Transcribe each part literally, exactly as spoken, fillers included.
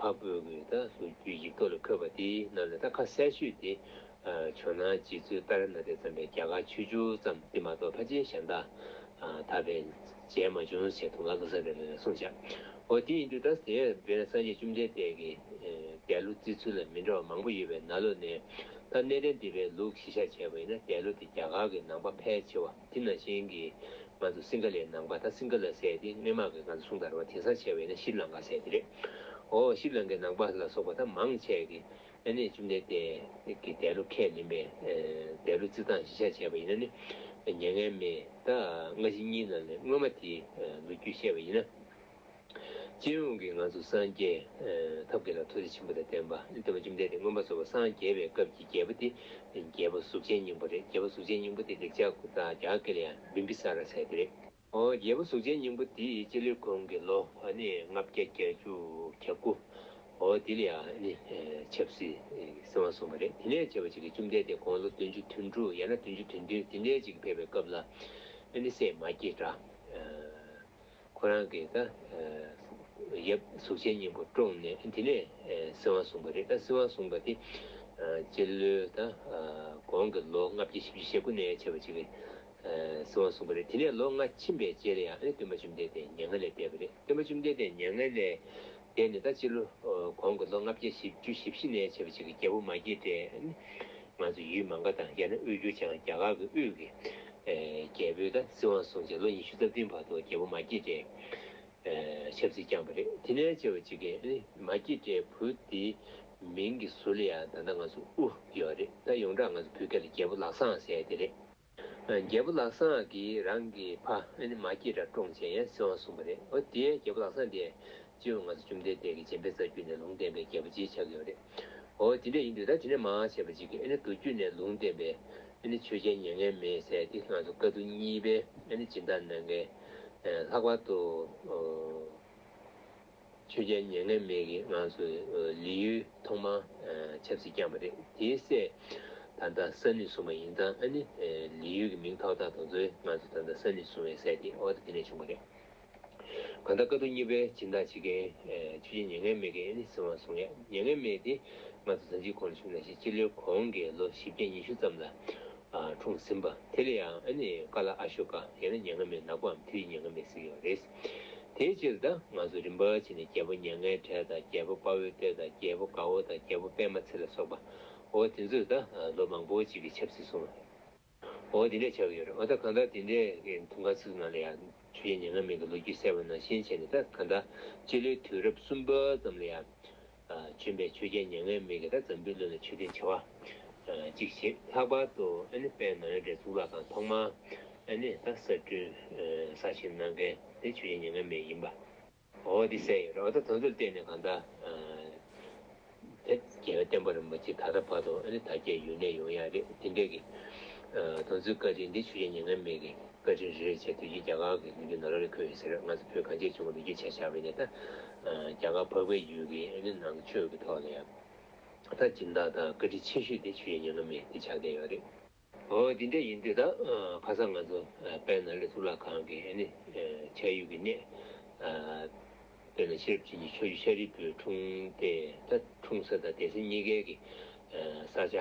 འཕགས་བོད་ཀྱི་ད་ལོ་རྒྱུས་ཡིག་ཐོག་ལ་འཁོད་པ་དེའི་ནང་ལ་ད་ཁ་གསལ་ཤོས་དེ། ཇོ་ནང་རྗེ་བཙུན་ཏཱ་ར་ནཱ་ཐས་བརྩམས་པའི་རྒྱ་གར་ཆོས་འབྱུང་ཙམ་དེ་མ་གཏོགས་ཕལ་ཆེར་གཞན་དག་དག་པའི་མཇལ་མ་བྱུང་ཞེས་དུང་དཀར་བློ་བཟང་རིན་པོ་ཆེས་གསུངས་བཞག་འོ་དེ་ཡིན་དུས་ད་དེ་དཔེར་ན་སངས་རྒྱས་བཅོམ་ལྡན་འདས་ཀྱི་འདས་ལོ་བརྩི་ཚུལ་ལ་མི་འདྲ་བ་མང་པོ་ཡོད་པའི་ནང་ལོགས་ནས། ད་གནས་བརྟན་སྡེ་པའི་ལུགས་གཞི་བཞག་བྱས་པ་ཡིན་ན་འདས་ལོ་དེ་རྒྱ་གར་གྱི་ནང་པ་ཕལ་ཆེ་བ་དེ་ནང་བཞིན་གྱི་ང་ཚོ་སིང་ག་ལའི་ནང་པ་ད་སིང་ག་ལ་ཟེར་དེ་སྔོན་མ་གི་ང་ཚོ་གསུང་དང་རེད་བ། དེང་སང་བྱས་པ་ཡིན་ན་ཤྲི་ལང་ཀ་ཟེར་དེ་རེད། འོ་ཤྲི་ལང་ཀའི་ནང་པ་ལ་སོགས་པ་ད་མང་ཆེ་གི་ཨ་ནི་བཅོམ་ལྡན་འདས་ཀྱི་འདས་ལོ་ཁས་ལེན་པའི་འདས་ལོ་བརྩི་སྟངས་གཞི་བཞག་བྱས་པ་ཡིན་ན་ནི་མྱ་ངན་མེད་ད་སྔ་ཕྱི་གཉིས་ནང་ནས་སྔོན་མ་དེའི་ལོ་རྒྱུས་བཤད་པ་ཡིན་ན། སྤྱི་ཡོངས་ཀྱི་ང་ཚོ་སངས་རྒྱས་ཐབས་མཁས་ལ་ཐུགས་རྗེ་ཆེན་པོ་དང་ལྡན་པ་སྟོན་པ་བཅོམ་ལྡན་འདས་མངོན་པར་རྫོགས་པར་སངས་རྒྱས་པའི་སྐབས་ཀྱི་རྒྱལ་པོ་དེ་རྒྱལ་པོ་གཟུགས་ཅན་སྙིང་པོ་རེད། རྒྱལ་པོ་གཟུགས་ཅན་སྙིང་པོ་དེ་ལེགས་སྦྱར་དང་རྒྱ་གར་སྐད་ལ་ཡང་བིམ་བི་ས་ར་ཟེར་དེ་རེད། འོ་རྒྱལ་པོ་གཟུགས་ཅན་སྙིང་པོ་དེ་སྤྱི་ལོའི་གོང་གི་ལོ་ཨ་ནི་ལྔ་བརྒྱ་བརྒྱད་ཅུ་གྱ་དགུ། འོ་དེ་ལ་ཡང་ཨ་ནི་ཆབ་སྲིད་བཙན་དབང་བཟུང་བ་རེད། དེ་ནས་བྱས་པ་ཅིག་གི་བཅོམ་ལྡན་འདས་དགུང་ལོ་བདུན་ཅུ་དོན་དྲུག་ཡང་ན་བདུན་ཅུ་དོན་བདུན་དེ་འདྲའི་ཅིག་ཕེབས་པའི་སྐབས་ལ་ཨ་ནི་སྲས་མ་སྐྱེས་དགྲ། ཁོ་རང་གིས་ད་ཡབ་གཟུགས་ཅན་སྙིང་པོ་བཀྲོངས་ནས་དེ་ནས་བཙན་དབང་བཟུང་བ་རེད། ད་བཙན་དབང་བཟུང་བ་དེ་སྤྱི་ལོའི་ད་གོང་གི་ལོ་ལྔ་བརྒྱ་བཞི་བཅུ་ཞེ་དགུ་ནས་བྱས་པ་ཅིག་གིས་བཙན་དབང་བཟུང་བ་རེད། དེ་ནས་ལོ་ལྔ་ཕྱིན་པའི་རྗེས་ལ་ཡང་སྟོན་པ་བཅོམ་ལྡན་འདས་མྱ་ངན་ལས་འདས་པ་རེད། སྟོན་པ་བཅོམ་ལྡན་འདས་མྱ་ངན་ལས་འདས་ནས་ད་སྤྱི་ལོ་གོང་གི་ལོ་ལྔ་བརྒྱ་བཞི་བཅུ་ཞེ་བཞི་ནས་བྱས་པ་ཅིག་གིས་རྒྱལ་པོ་མ་སྐྱེས་དགྲས་ང་ཚོ་ཡུལ་མང་ག་དང་ཡང་ན་དབུས་འགྱུར་བྱང་རྒྱ་གར་གྱི་དབུས་ཀྱི་རྒྱལ་པོའི་ད་བཙན་དབང་བཟུང་བྱས་ལོ་ཉི་ཤུ་རྩ་བདུན་བར་དུ་རྒྱལ་པོ་མ་སྐྱེས་དགྲས་ཆབ་སྲིད་བསྐྱངས་པ་རེད། དེ་ནས་བྱས་པ་ཅིག་གིས་མ་སྐྱེས་དགྲའི་བུ་དེའི་མིང་གི་ཟུར་ལ་ཡང་ད་ལྟ་ང་ཚོ་དབུ་ཡོད་རེད། ད་ཡོངས་གྲགས་ང་ཚོ་བོད་སྐད་ལ་རྒྱལ་པོ་ལག་བཟང་ཟེར་དེ་རེད། རྒྱལ་པོ་ལག་བཟང་གིས་རང་གི་ཕ་ཨ་ནི་མ་སྐྱེས་དགྲ་བཀྲོངས་བྱས་ཡང་བཙན་དབང་བཟུང་བ་རེད། འོ་དེ་རྒྱལ་པོ་ལག་བཟང་དེ་སྤྱི་ཡོངས་ང་ཚོ་བཅོམ་ལྡན་འདས་ཀྱི་སྦྱིན་པའི་རྩ་རྒྱུད་ནས་ལུང་བསྟན་པའི་རྒྱལ་པོ་ཅིག་ཆགས་ཀྱི་ཡོད་རེད། འོ་དེ་འདྲ་ཡིན་དུས་ད་དེ་ནས་མར་བྱས་པ་ཅིག་གིས་ཨ་ནི་མདོ་རྒྱུད་ནས་ལུང་བསྟན་པའི་ཨ་ནི་ཆོས་རྒྱལ་མྱ་ངན་མེད་ཟེར་དེ་ང་ཚོ་བཀའ་བསྡུ་གཉིས་པའི་ཨ་ནི་སྦྱིན་བདག་གནང་མཁན་ལྷག་པར་དུ་ཆོས་རྒྱལ་མྱ་ངན་མེད་ཀྱིས་ང་ཚོ་ལི་ཡུལ་ཐོག་མར་ཆབ་སྲིད་བསྐྱངས་པ་རེད། དེའི་སྲས་ད་ལྟ་ས་ནུས་སྲུང་བ་ཡིན་ཙང་ཨ་ནི་ལི་ཡུལ་གྱི་མིང་ཐོགས་ཐག་དེ་ཚོས་ང་ཚོ་ད་ལྟ་ས་ནུས་སྲུང་བའི་སྲས་དེ་འོ་ད་དེ་ནས་བྱུང་བ་རེད། གང་ལྟར་བཀའ་བསྡུ་གཉིས་པའི་སྦྱིན་བདག་བྱེད་མཁན་ཆོས་རྒྱལ་མྱ་ངན་མེད་ཀྱིས་ཨ་ནི་བཙན་དབང་བཟུང་ཡ། མྱ་ངན་མེད་དེ་ང་ཚོ་ཟང་ཟིང་གོང་ལ་ཞུས་ནང་བཞིན་སྤྱི་ལོའི་གོང་གི་ལོ་བཞི་བརྒྱ་ཉི་ཤུ་ཙམ་ལ་འཁྲུངས་ཟིན་པ། དེ་ལ་ཡང་ཨ་ནི་ཀ་ལ་ཨ་ཤོ་ཀ་ཡང་ན་མྱ་ངན་མེད་ནག་པོའམ་ཐིའུ་མྱ་ངན་མེད་ཟེར་གྱི་ཡོད་རེད། དེའི་རྗེས་ལ་ད་ང་ཚོ་རིམ་པ་བྱས་ནས་རྒྱལ་པོ་མྱ་ངན་བྲལ་དང་རྒྱལ་པོ་དཔའ་བོའི་གཏེར་དང་རྒྱལ་པོ་དགའ་བོ་དང་རྒྱལ་པོ་པདྨ་ཚེ་ལ་སོགས་པ་འོ་དེ་ཚོས་ད་ལོ་མང་པོ་ཅིག་གི་ཆབ་སྲིད་བཟུང་བ་རེད། འོ་དེ་འདྲས་ཆགས་ཀྱི་ཡོད་རེད། འོ་ད་གང་ལྟར་དེ་འདྲས་ཀྱི་དུང་དཀར་ཚིག་ནང་ལ་ཡང་ཆོས་རྒྱལ་མྱ་ངན་མེད་ཀྱི་ལོ་རྒྱུས་གསལ་བ་ནང་བཞིན་བྱས་ནས་ད་གང་ལྟར་སྤྱི་ལོའི་དུས་རབས་གསུམ་པ་ཙམ་ལ་ཡང་བྱོན་པའི་ཆོས་རྒྱལ་མྱ་ངན་མེད་ཀྱིས་ད་འཛམ་བུའི་གླིང་ལ་ཆོས་སྟོན་བྱ་བ་གཅིག་བྱེད། ལྷག་པར་དུ་ཨ་ནི་དཔལ་ནཱ་ལེནྡྲའི་གཙུག་ལག་ཁང་ཐོག་མར་ཨ་ནི་ད་གསར་སྐྲུན་གསར་བཞེངས་གནང་མཁན་དེ་ཆོས་རྒྱལ་མྱ་ངན་མེད་ཡིན་པ། འོ་འདི་གསལ་ཡོད་རེད། འོ་ད་དེ་ཚོར་བརྟེན་ནས་གང་ལྟར་དེ་རྒྱལ་བའི་བསྟན་པ་རིན་པོ་ཆེ་ད་ལྟ་བར་དུ་ཨ་ནི་དར་རྒྱས་ཡུན་གནས་ཡོང་ཡག་རེད། དེ་འདྲས་ཀྱི་དེ་ཚོའི་བཀའ་དྲིན་འདི་ཆོས་རྒྱལ་མྱ་ངན་མེད་ཀྱི་བཀའ་དྲིན་རེད་ཅེས་དུས་རྒྱུན་རྒྱ་གར་གྱི་ལོ་རྒྱུས་ནང་ལོགས་ལ་འཁོད་ཡོད་ཟེར། ང་ཚོ་བོད་གངས་ཅན་ལྗོངས་ཀྱི་ལོ་རྒྱུས་ཆ་བཞག་པ་ཡིན་ན་ད་རྒྱ་གར་འཕགས་པའི་ཡུལ་གྱི་ཨ་ནི་ནང་ཆོས་ཀྱི་ཐོག་ལ་ཡང་ད་སྦྱིན་བདག་དང་བཀའ་དྲིན་ཆེ་ཤོས་དེ་ཆོས་རྒྱལ་མྱ་ངན་མེད་དེ་ཆགས་བསྡད་ཡོད་རེད། འོ་འདི་འདྲ་ཡིན་དུས་ད་ཁ་སང་ང་ཚོ་དཔལ་ནཱ་ལེནྡྲ་གཙུག་ལག་ཁང་གི་ཨ་ནི་ཕྱག་གཡུལ་གྱི་གནས། དཔེར་ན་ཤེས་རབ་ཀྱི་ཉི་ཤོ་ཤ་རིའི་བུ་འཁྲུངས་ཏེ་ད་འཁྲུངས་ས་དང་སྡོད་ས་གཉིས་ཀའི་གི་ས་ཆ་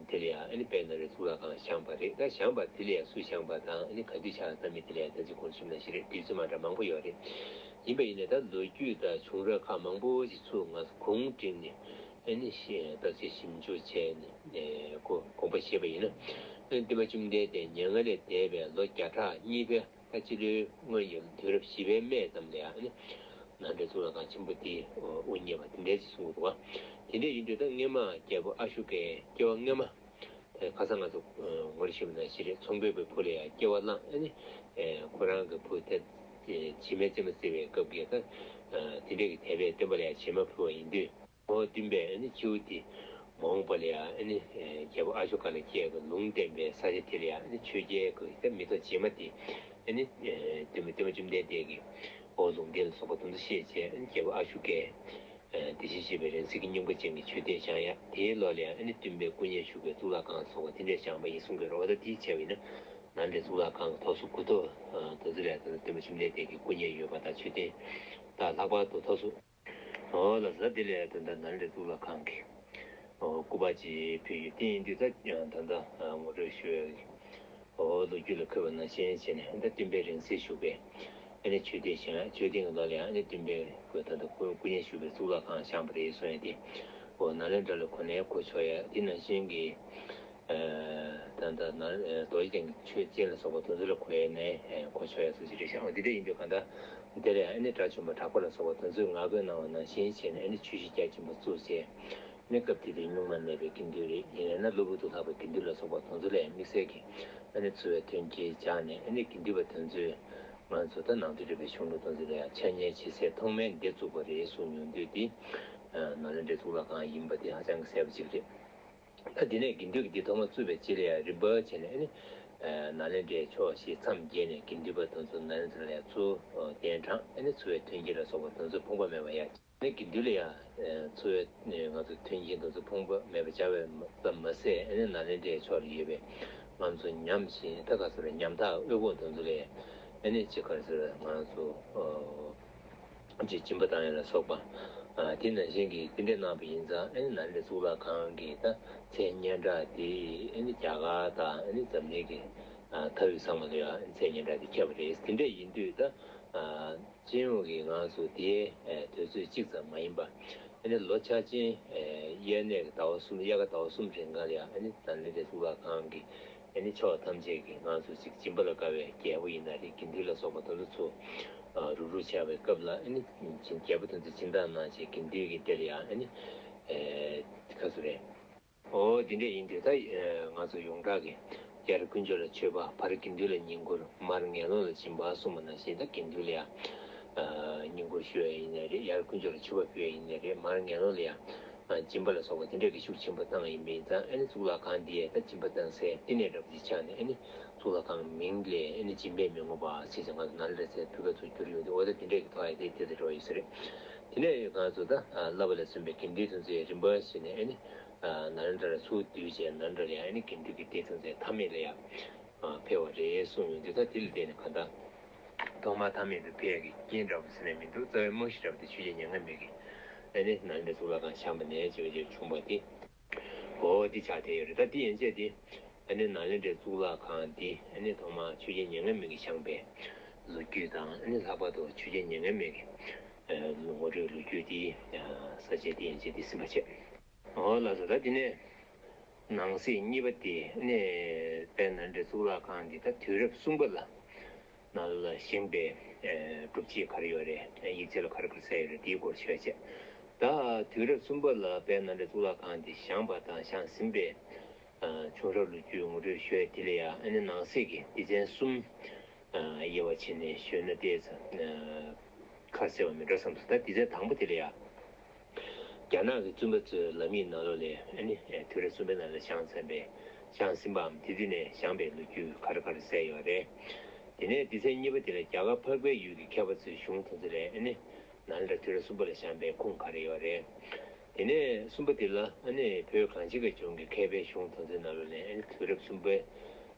དེ་ལ་ཡང་ཨ་ནི་དཔལ་ནཱ་ལེནྡྲ་གཙུག་ལག་ཁང་བཞེངས་པ་རེད། ད་བཞེངས་པ་དེ་ལ་ཡང་སུ་བཞེངས་པ་དང་ཨ་ནི་ག་དུས་ཆགས་བཏང་མིན་དེ་ལ་ཡང་ད་ཅི་གོང་ཞུས་ནང་བཞིན་རེད། དུས་ཚོད་མ་འདྲ་མང་པོ་ཡོད་རེད། ཡིན་པ་ཡིན་ནའི་ད་ལོ་རྒྱུས་དང་བྱུང་རབས་ཁག་མང་པོ་ཞིག་ཚུར་ང་ཚོ་གུང་བསྒྲིགས་ནས་ཨ་ནི་ཤེས་བརྟག་དཔྱད་ཞིབ་འཇུག་བྱས་ནས་དགོངས་པ་བཞེས་པ་ཡིན་ན། ཨ་ནི་སྟོན་པ་བཅོམ་ལྡན་འདས་མྱ་ངན་ལས་འདས་པའི་ལོ་བརྒྱ་ཕྲག་གཉིས་པའི་ད་སྤྱི་ལོའི་སྔོན་གྱི་དུས་རབས་བཞི་པའི་སྨད་ཙམ་ལ་ཡང་ཨ་ནི་ནཱ་ལེནྡྲའི་གཙུག་ལག་ཁང་ཆེན་པོ་འདི་དབུ་བརྙེས་པ་དེ་འདྲའི་ཞིག་གསུང་གི་འདུག་བ། དེ་འདྲ་ཡིན་དུས་ད་སྔོན་མ་རྒྱལ་པོ་ཨ་ཤོ་ཀའི་སྐྱེ་བ་སྔོན་མ། ཁ་སང་ང་ཚོ་ངོ་སྤྲོད་ཞུས་པ་ནང་བཞིན་རེད། ཚོང་དཔོན་པའི་བུ་ལ་ཡང་སྐྱེ་བ་བླངས། ཨ་ནི་ཁོ་རང་གི་བུ་དེ་བྱེ་མའི་བཙས་མ་བརྩི་བའི་སྐབས་ཀྱི་ད་དེ་འདྲ་གི་དད་པས་སྟོན་པ་ལ་ཡང་བྱེ་མ་ཕུལ་བ་ཡིན་དུས། འོ་སྟོན་པས་ཨ་ནི་ཁྱེའུ་དེ་མ་འོངས་པ་ལ་ཡང་ཨ་ནི་རྒྱལ་པོ་ཨ་ཤོ་ཀ་ལ་སྐྱེ་དགོས་ལུང་བསྟན་པའི་ས་ཆ་དེ་ལ་ཡང་ཨ་ནི་ཆོས་རྒྱལ་གྱི་ད་མེ་ཏོག་བྱེ་མ་དེ་ཨ་ནི་སྟོན་པ་སྟོན་པ་བཅོམ་ལྡན་འདས་ཀྱི་འོ་ལུང་བསྟན་ལ་སོགས་པ་དེ་ཚོ་བཤད་བྱས་ཨ་ནི་རྒྱལ་པོ་ཨ་ཤོ་ཀས། དེ་བཞིན་གཤེགས་པའི་རིང་བསྲེལ་གྱི་སྙིང་པོ་ཅན་གྱི་མཆོད་རྟེན་བཞེངས་ཡ། དེའི་ལོགས་ལ་ཡང་ཨ་ནི་སྟོན་པའི་སྐུ་བརྙན་བཞུགས་པའི་གཙུག་ལག་ཁང་སོགས་པ་དེ་འདྲས་བཞེངས་པ་ཡིན་གསུང་གི་རེད། འོ་ད་དེའི་བྱས་པ་ཡིན་ན་ནཱ་ལེནྡྲའི་གཙུག་ལག་ཁང་གི་ཐོག་སོ་དགུ་ཐོག་དེ་ཚོ་ལ་ཡང་ད་ལྟ་སྟོན་པ་བཅོམ་ལྡན་འདས་ཀྱི་སྐུ་བརྙན་ཡོད་པ་དང་མཆོད་རྟེན་དང་ལྷག་པར་དུ་ཐོག་སོ། ཨོ་ལགས་སོ། དེ་ལས་ད་ལྟ་ནཱ་ལེནྡྲ་གཙུག་ལག་ཁང་གི་ཨོ་སྐུ་པར་ཅིག་ཕུལ་ཡོད། དེ་ཡིན་དུས་ད་ད་ལྟ་ངོ་སྤྲོད་ཞུ་ཡ་ཨོ་ལོ་རྒྱུས་ལ་འཁོད་པ་ནང་བཞིན་བྱས་ནས་ད་བསྟན་པའི་རིང་བསྲེལ་ཞུགས་པའི་ཨ་ནི་མཆོད་རྟེན་བཞེངས། མཆོད་རྟེན་གྱི་ནང་ལ་ཡང་ཨ་ནི་བསྟན་པའི་སྐུ་ད་ལྟ་སྐུ་སྐུ་བརྙན་བཞུགས་པའི་གཙུག་ལག་ཁང་བཞེངས་པ་རེད་གསུངས་ཡ་དེ་ཨོ་ནཱ་ལེནྡྲ་ལ་གོ་ནས་གོ་ཆོག་ཡ། དེ་ནང་བཞིན་གྱི་ད་ལྟ་ན་རྡོ་རྗེ་གདན་གྱི་མཆོད་རྟེན་ལ་སོགས་པ་དེ་ཚོ་ལ་གོ་ཡ་ནས་གོ་ཆོག་ཡ་སུ་ཞིག་རེད་ཤག་འདི་འདྲ་ཡིན་དུས་གང་ལྟར་འདིར་ཡང་ཨ་ནི་སྒྲ་བཅོམ་པ་གྲགས་པ་ལ་སོགས་པ་དེ་ཚོས་ངག་བཀོད་གནང་བ་ནང་བཞིན་བྱས་ནས་ཨ་ནི་ཆོས་གཞིས་རྒྱ་ཆེན་པོ་བཙུགས་བྱས། ཨ་ནི་སྐབས་དེ་དུས་སྨྱུག་མ་མེད་པའི་དགེ་འདུན་རེད། ཡིན་ན་གློ་བུར་དུ་ལྷག་པའི་དགེ་འདུན་ལ་སོགས་པ་དེ་ཚོ་ལ་དམིགས་བསལ་གྱི་ཨ་ནི་འཚོ་བའི་མཐུན་རྐྱེན་སྦྱར་ནས་ཨ་ནི་དགེ་འདུན་པ་དེ་ཚོས་ང་ཚོ་ད་ནང་དོན་རིག་པའི་གཞུང་ལུགས་དེ་ཚོ་ལ་ཡང་འཆད་ཉན་བྱེད་སའི་ཐོག་མའི་འདི་བཙུགས་པ་རེད་གསུངས་ཡོང་དུས་འདི་ནཱ་ལེནྡྲའི་གཙུག་ལག་ཁང་ཡིན་པ་དེ་ཧ་ཅང་གི་གསལ་པོ་ཅིག་རེད། ད་དེ་ནས་དགེ་འདུན་གྱི་འདི་ཐོག་མར་བཙུགས་པའི་རྗེས་ལ་ཡང་རིམ་པ་བྱས་ནས་ཨ་ནི་ནཱ་ལེནྡྲའི་ཕྱོགས་བཞི་མཚམས་བརྒྱད་ནས་དགེ་འདུན་པ་དེ་ཚོ་ནཱ་ལེནྡྲ་ལ་ཡང་ཚུར་གདན་དྲངས། ཨ་ནི་འཚོ་བའི་མཐུན་རྐྱེན་ལ་སོགས་པ་དེ་ཚོ་ཕོངས་པ་མེད་པ་ཡང་ཨ་ནི་དགེ་འདུན་ལ་ཡང་འཚོ་བའི་ང་ཚོ་མཐུན་རྐྱེན་དེ་ཚོ་ཕོངས་པ་མེད་པ་སྦྱར་བ་ཙམ་མ་ཟད་ཨ་ནི་ནཱ་ལེནྡྲའི་ཕྱོགས་ལ་ཡོད་པའི་ང་ཚོ་ཉམས་ཤིང་ད་ག་ཚོད་རེད་ཉམ་ཐག་དབུལ་ཕོངས་དེ་ཚོ་ལ་ཨ་ནི་ཅི་ག་ཚོད་རེད་ང་ཚོ། ཅེས་སྦྱིན་པ་བཏང་ཡ་ལ་སོགས་པ། ཨ་དེ་ནང་བཞིན་གྱི་དེ་འདྲ་གནང་བ་ཡིན་ཙང་ཨ་ནི་ནཱ་ལེནྡྲ་གཙུག་ལག་ཁང་གི་ད་མཚན་སྙན་གྲགས་དེ་ཨ་ནི་རྒྱ་གར་དང་ཨ་ནི་འཛམ་གླིང་གི་ཨ་མཐའ་དབུས་ཚང་མ་ལ་ཡང་མཚན་སྙན་གྲགས་དེ་ཁྱབ་པ་རེད། དེ་འདྲ་ཡིན་དུས་ད་ཨ་སྤྱི་ཡོངས་ཀྱི་ང་ཚོ་དེའི་ཨ་དུས་ཚོད་གཅིག་ཙམ་མ་ཡིན་པ་ཨ་ནི་ལོ་འཆར་ཅན་ཨ་དབྱར་གནས་ཀྱི་ཟླ་བ་གསུམ་དབྱར་ཁ་ཟླ་བ་གསུམ་རིང་ག་ལ་ཡང་ཨ་ནི་ནཱ་ལེནྡྲ་གཙུག་ལག་ཁང་གི་ཨ་ནི་ཕྱོགས་ཐམས་ཅད་ཀྱི་ང་ཚོ་ཅིག་སྦྱིན་པ་ལ་དགའ་བའི་རྒྱལ་པོ་ཡིན་ན་རེད་དགེ་འདུན་ལ་སོགས་པ་དེ་ཚོ་ཚོ་རུག་རུག་བྱ་བའི་སྐབས་ལ་ཨ་ནི་རྒྱལ་པོ་དེ་ཚོ་སྦྱིན་བདག་གནང་བྱས་དགེ་འདུན་གྱི་དེ་ལ་ཡང་ཨ་ནི་ཁ་སུ་རེད། ཨོ་འདི་འདྲ་ཡིན་དུས་ད་ང་ཚོ་ཡོངས་གྲགས་ཀྱི་ཡར་དཀོན་མཆོག་ལ་མཆོད་པ་བར་དགེ་འདུན་ལ་བསྙེན་བཀུར་མར་ངན་སློང་ལ་སྦྱིན་པ་གསུངས་པ་ནང་བཞིན་ད་དགེ་འདུན་ལ་ཡང་བསྙེན་བཀུར་ཞུ་བ་ཡིན་ན་རེད། ཡར་དཀོན་མཆོག་ལ་མཆོད་པ་ཕུལ་བ་ཡིན་ན་རེད། མར་ངན་སློང་ལ་ཡང་སྦྱིན་པ་ལ་སོགས་པ་དེ་འདྲ་གི་ཤུགས་ཆེན་པོ་བཏང་ཡིན་པ་ཡིན་ཙང་ཨ་ནི་གཙུག་ལག་ཁང་འདི་ཡས་ད་སྦྱིན་པ་བཏང་སའི་བསྟི་གནས་འདྲ་པོ་ཅིག་ཆགས་ནས་ཨ་ནི་གཙུག་ལག་ཁང་མིང་ལས་ཨ་ནི་སྦྱིན་པས་མི་ངོམས་པ་ཞེས་ང་ཚོ་ནཱ་ལེནྡྲ་ཟེར་བོད་སྐད་ཚུར་བསྒྱུར་ཡོང་དུས་འོ་ད་དེ་འདྲས་ཀྱི་ཐོག་ཡ་དེ་དེ་དེ་འགྲོ་ཡོད་ས་རེད། དེ་ནས་ང་ཚོ་ད་བསླབ་པ་ལ་སོན་པའི་དགེ་འདུན་དེ་ཚོས་རིམ་པ་བྱས་ནས་ཨ་ནི་ནཱ་ལེནྡྲ་ལ་ཚུར་བསྡུས་བྱས་ནཱ་ལེནྡྲ་ལ་ཡང་ཨ་ནི་དགེ་འདུན་གྱི་སྡེ་ཚོ་ཚོའི་མཐའ་མེད་ལ་ཡང་ཕེབས་པ་རེད་གསུངས་ཡོང་དུས་ད་དེ་ལ་བརྟེན་ནས་གང་ལྟར་ཐོག་མར་མཐའ་མེད་དུ་ཕེབས་ཡ་གི་རྐྱེན་འདྲ་པོ་ཟེར་ནས་མི་འདུག་རྩ་བའི་རྨང་གཞི་འདྲ་པོ་དེ་ཆོས་རྒྱལ་མྱ་ངན་མེད་ཀྱི་ཨ་ནི་ནཱ་ལེནྡྲ་གཙུག་ལག་ཁང་བཞེངས་པ་ནས་བྱས་བྱས་བྱུང་བ་དེ། འོ་འདི་ཆགས་བསྡད་ཡོད་རེད། ད་འདི་ཡན་ཆད་དེ་ཨ་ནི་ནཱ་ལེནྡྲའི་གཙུག་ལག་ཁང་འདི་ཨ་ནི་ཐོག་མར་ཆོས་རྒྱལ་མྱ་ངན་མེད་ཀྱིས་བཞེངས་པའི་ལོ་རྒྱུས་དང་ཨ་ནི་ལྷག་པར་དུ་ཆོས་རྒྱལ་མྱ་ངན་མེད་ཀྱི་ངོ་སྤྲོད་ལོ་རྒྱུས་འདི་ས་བཅད་འདི་ཡན་ཆད་འདི་ཟིན་པ་བྱས། འོ་ལགས་སོ། ད་འདི་ནས་ནང་གསེས་གཉིས་པ་དེ་ཨ་ནི་དཔལ་ནཱ་ལེནྡྲའི་གཙུག་ལག་ཁང་འདི་ད་དུས་རབས་གསུམ་པ་ལ་ནང་ལ་བཞེངས་པའི་སྒྲུབ་བྱེད་ག་རེ་ཡོད་རེད། ཡིག་ཆ་ལ་ག་རེ་ག་རེ་གསལ་ཡོད་རེད། དེའི་སྐོར་ཞུ་བ་བྱས། ད་དུས་རབས་གསུམ་པ་ལ་དཔལ་ནཱ་ལེནྡྲའི་གཙུག་ལག་ཁང་འདི་བཞེངས་པ་དང་བཞེངས་ཟིན་པའི་བྱུང་རབས་ལོ་རྒྱུས་ངོ་སྤྲོད་ཞུ་ཡ་དེ་ལ་ཡང་ཨ་ནི་ནང་གསེས་ཀྱི་སྡེ་ཚན་གསུམ་དབྱེ་བ་ཕྱེ་ནས་ཞུས་ན་ཏོག་ཙམ་ཁ་གསལ་བ་མིན་འགྲོ་བསམ་སོང་། ད་སྡེ་ཚན་དང་པོ་དེ་ལ་ཡང་རྒྱ་ནག་གི་བཙུན་པ་ཚོའི་ལམ་ཡིག་ནང་ལོགས་ལ་ཨ་ནི་དུས་རབས་གསུམ་པའི་ནང་ལ་བཞེངས་ཚར་བའི་བཞེངས་ཟིན་པའམ་དེ་དུས་ནས་བཞེངས་པའི་ལོ་རྒྱུས་ག་རེ་ག་རེ་གསལ་ཡོད་རེད། དེ་ནས་སྡེ་ཚན་གཉིས་པ་དེ་ལ་རྒྱ་གར་འཕགས་པའི་ཡུལ་གྱི་མཁས་པ་ཚོའི་གཞུང་དེ་ཚོ་ལས་ཨ་ནི་ནཱ་ལེནྡྲ་དུས་རབས་གསུམ་པ་ལ་བཞེངས་པའི་ཁུངས་ག་རེ་ཡོད་རེད། དེ་ནས་གསུམ་པ་དེ་ལ་ཨ་ནི་བོད་གངས་ཅན་གྱི་ལྗོངས་ཀྱི་མཁས་པའི་གཞུང་དེ་ཚོའི་ནང་ལོགས་ནས་ཨ་ནི་དུས་རབས་གསུམ་པའི་